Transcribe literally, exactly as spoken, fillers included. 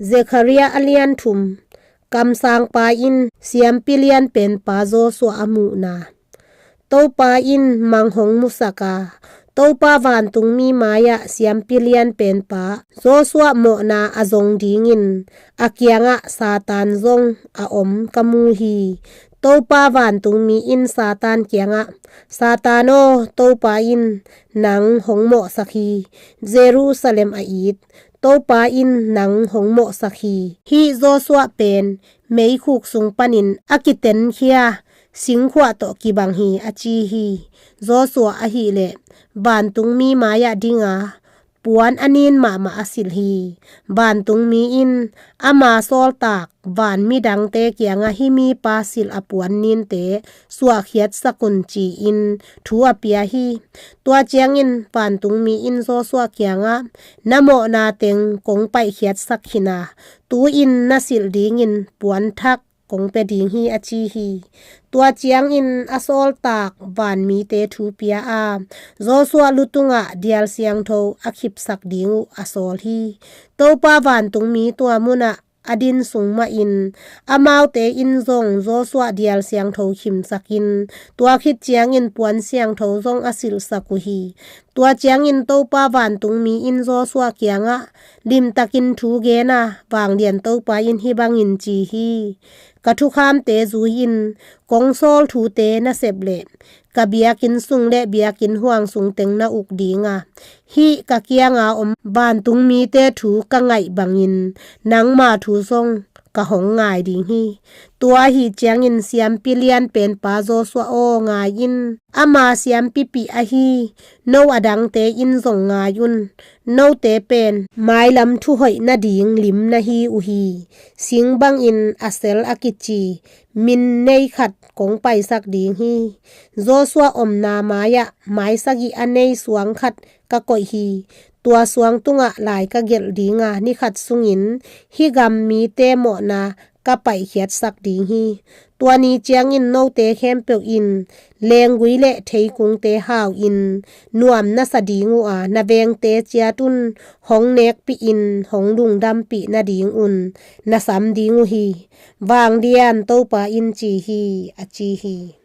Zekhariah a lian thum. Kamsangpa in siampi lianpenpa Joshua a muhna. Topa in mang hong musak a, Topa vantungmi mai-ah siampi lianpenpa Joshua mawhna a zong dingin a kiangah Satan zong a om ka mu hi. Topa vantungmi in Satan kiangah, Satan aw, Topa in nang hong mawhsak hi. Jerusalem a it, Topa in nang hong mawhsak hi. Hih Joshua pen meikhuk sung panin a kitenkhia singkhuah tawh kibang hi, a ci hi. Joshua ahih leh vantungmi mai-ah dinga puan a nin mahmah a silh hi. Vantungmi in ama sawltak van midangte kiangah hih mipa silh a puan ninte suahkhiatsak un, ci-in thu a pia hi. Tua ciangin vantungmi in Joshua kiangah, na mawhna teng kong paihkhiatsak khin a, tu-in na silh dingin puan thak kong pia ding hi, a ci hi. Tua ciangin a sawltak vanmite thu pia a, Joshua lu tungah dial siangtho a khipsak ding uh a sawl hi. Topa vantungmi tua munah a din sung mahin amaute in zong Joshua dial siangtho khimsakin, tua khit ciangin puan siangtho zong a silhsak uh hi. Tua ciangin Topa vantungmi in Joshua kiangah, limtakin thu gen a, Vanglian Topa in hih bangin ci hi. Ka thukhamte zui-in kong sawl thute na sep leh ka biakinn sung le biakinn huang sung teng na uk ding a, hih ka kianga om vantungmite thu ka ngaih bangin nangma thu zong ka hong ngai ding hi. Tua ahi ciangin siampi lianpenpa Joshua aw, ngai in, ama siampipih ahi no adangte in zong ngai un. Note pen mailam thuhoih nading lim na hi uh hi. Sing bangin a sel a kici min nei khat kong paisak ding hi. Joshua omna mai-ah mai sagih a nei suang khat ka koih hi. Tua suang tungah lai ka gelh ding a, ni khat sungin hih gam mite mawhna ka paihkhiatsak ding hi. Tua ni ciangin note khempeuh in lenggui le theikungte hau-in nuam na sa ding uh a, na vengte ciat un hong nekpih in hong lungdampih nading un na sam ding uh hi. Vanglian Topa in ci hi, a ci hi.